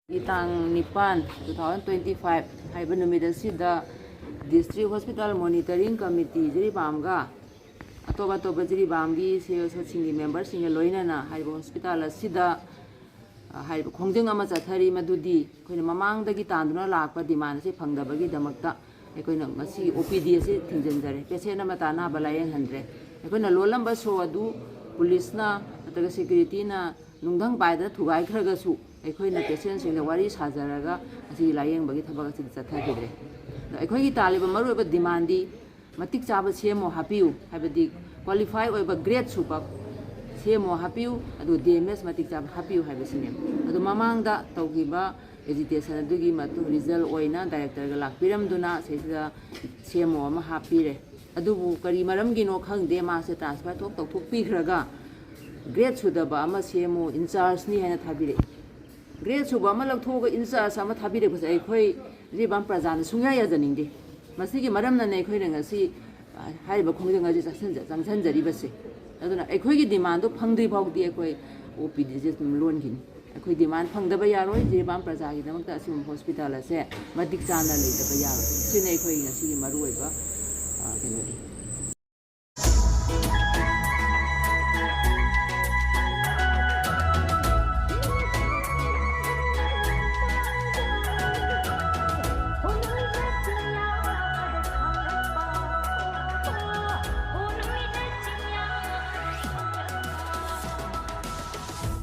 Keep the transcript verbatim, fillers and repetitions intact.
ꯒꯤ ꯇꯥꯡ ꯅꯤꯄꯥꯟ, two thousand twenty five ꯍꯥꯏꯕ ꯅꯨꯃꯤꯠ ꯑꯁꯤꯗ District Hospital Monitoring Committee ꯖꯤꯔꯤꯕꯥꯝꯒ ꯑꯇꯣꯞ ꯑꯇꯣꯞꯄ ꯖꯤꯔꯤꯕꯥꯝꯒꯤ ꯁꯤꯚꯤꯜ ꯁꯣꯁꯥꯏꯇꯤꯒꯤ ꯃꯦꯝꯕꯔꯁꯤꯡꯒ ꯂꯣꯏꯅꯅ ꯍꯥꯏꯔꯤꯕ ꯍꯣꯁꯄꯤꯇꯥꯜ ꯑꯁꯤꯗ, ꯑ, ꯍꯥꯏꯔꯤꯕ ꯈꯣꯡꯖꯪ ꯑꯃ ꯆꯠꯊꯔꯤ꯫ ꯃꯗꯨꯗꯤ ꯑꯩꯈꯣꯏꯅ ꯃꯃꯥꯡꯗꯒꯤ ꯇꯥꯟꯗꯨꯅ ꯂꯥꯛꯄ ꯗꯤꯃꯥꯟ ꯑꯁꯤ ꯐꯪꯗꯕꯒꯤꯗꯃꯛꯇ ꯑꯩꯈꯣꯏꯅ ꯉꯁꯤ ꯑꯣ ꯄꯤ ꯗꯤ ꯑꯁꯤ ꯊꯤꯡꯖꯤꯟꯖꯔꯦ꯫ ꯄꯦꯁꯦꯟ ꯑꯃꯠꯇ ꯑꯅꯥꯕ ꯂꯥꯌꯦꯡꯍꯟꯗ꯭ꯔꯦ꯫ ꯑꯩꯈꯣꯏꯅ ꯂꯣꯜꯂꯝꯕ ꯁꯣ ꯑꯗꯨ ꯄꯨꯂꯤꯁꯅ ꯅꯠꯇ꯭ꯔꯒ ꯁꯦꯀ꯭ꯌꯨꯔꯤꯇꯤꯅ ꯅꯨꯡꯙꯪ ꯄꯥꯏꯗꯅ ꯊꯨꯒꯥꯏꯈ꯭ꯔꯒꯁꯨ, ꯑꯩꯈꯣꯏꯅ ꯄꯦꯁꯦꯟꯁꯤꯡꯗ ꯋꯥꯔꯤ ꯁꯥꯖꯔꯒ ꯉꯁꯤ ꯂꯥꯌꯦꯡꯕꯒꯤ ꯊꯕꯛ ꯑꯁꯤꯗꯤ ꯆꯠꯊꯈꯤꯗ꯭ꯔꯦ꯫ ꯑꯗꯣ ꯑꯩꯈꯣꯏꯒꯤ ꯇꯥꯜꯂꯤꯕ ꯃꯔꯨꯑꯣꯏꯕ ꯗꯤꯃꯥꯟꯗꯤ ꯃꯇꯤꯛ ꯆꯥꯕ ꯁꯤ ꯑꯦꯝ ꯑꯣ ꯍꯥꯞꯄꯤꯌꯨ, ꯍꯥꯏꯕꯗꯤ ꯀ꯭ꯋꯥꯂꯤꯐꯥꯏ ꯑꯣꯏꯕ ꯒ꯭ꯔꯦꯗ ꯁꯨꯕ ꯁꯤ ꯑꯦꯝ ꯑꯣ ꯍꯥꯞꯄꯤꯌꯨ, ꯑꯗꯨꯒ ꯗꯤ ꯑꯦꯝ ꯑꯦꯁ ꯃꯇꯤꯛ ꯆꯥꯕ ꯍꯥꯞꯄꯤꯌꯨ ꯍꯥꯏꯕꯁꯤꯅꯦ꯫ ꯑꯗꯣ ꯃꯃꯥꯡꯗ ꯇꯧꯈꯤꯕ ꯑꯦꯖꯤꯇꯦꯁꯟ ꯑꯗꯨꯒꯤ ꯃꯇꯨꯡ ꯔꯤꯖꯜ ꯑꯣꯏꯅ ꯗꯥꯏꯔꯦꯛꯇꯔꯒ ꯂꯥꯛꯄꯤꯔꯝꯗꯨꯅ ꯁꯤꯗꯩꯁꯤꯗ ꯁꯤ ꯑꯦꯝ ꯑꯣ ꯑꯃ ꯍꯥꯞꯄꯤꯔꯦ꯫ ꯑꯗꯨꯕꯨ ꯀꯔꯤ ꯃꯔꯝꯒꯤꯅꯣ ꯈꯪꯗꯦ, ꯃꯥꯁꯦ ꯇ꯭ꯔꯥꯟꯁꯐꯔ ꯊꯣꯛ ꯇꯧꯊꯣꯛꯄꯤꯈ꯭ꯔꯒ ꯒ꯭ꯔꯦꯗ ꯁꯨꯗꯕ ꯑꯃ ꯁꯤ ꯑꯦꯝ ꯑꯣ ꯏꯟꯆꯥꯔꯖꯅꯤ ꯍꯥꯏꯅ ꯊꯥꯕꯤꯔꯛꯏ꯫ ꯒ꯭ꯔꯦꯗ ꯁꯨꯕ ꯑꯃ ꯂꯧꯊꯣꯛꯑꯒ ꯏꯟꯆꯥꯔꯖ ꯑꯃ ꯊꯥꯕꯤꯔꯛꯄꯁꯦ ꯑꯩꯈꯣꯏ ꯖꯤꯔꯤꯕꯥꯝ ꯄ꯭ꯔꯖꯥꯅ ꯁꯨꯡꯌꯥ ꯌꯥꯖꯅꯤꯡꯗꯦ꯫ ꯃꯁꯤꯒꯤ ꯃꯔꯝꯅꯅꯦ ꯑꯩꯈꯣꯏꯅ ꯉꯁꯤ, ꯑ, ꯍꯥꯏꯔꯤꯕ ꯈꯣꯡꯖꯪ ꯑꯁꯤ ꯆꯪꯁꯤꯟꯖ-, ꯆꯪꯁꯤꯟꯖꯔꯤꯕꯁꯦ꯫ ꯑꯗꯨꯅ ꯑꯩꯈꯣꯏꯒꯤ ꯗꯤꯃꯥꯟꯗꯣ ꯐꯪꯗ꯭ꯔꯤ ꯐꯥꯎꯗꯤ ꯑꯩꯈꯣꯏ ꯑꯣ ꯄꯤ ꯗꯤꯁꯦ ꯑꯗꯨꯝ ꯂꯣꯟꯈꯤꯅꯤ꯫ ꯑꯩꯈꯣꯏ ꯗꯤꯃꯥꯟ ꯐꯪꯗꯕ ꯌꯥꯔꯣꯏ꯫ ꯖꯤꯔꯤꯕꯥꯝ ꯄ꯭ꯔꯖꯥꯒꯤꯗꯃꯛꯇ ꯑꯁꯤꯒꯨꯝꯕ ꯍꯣꯁꯄꯤꯇꯥꯜ ꯑꯁꯦ ꯃꯇꯤꯛ ꯆꯥꯅ ꯂꯩꯇꯕ ꯌꯥꯔꯣꯏ꯫ ꯁꯤꯅꯤ ꯑꯩꯈꯣꯏꯒꯤ ꯉꯁꯤꯒꯤ ꯃꯔꯨꯑꯣꯏꯕ, ꯑ, ꯀꯩꯅꯣꯗꯤ꯫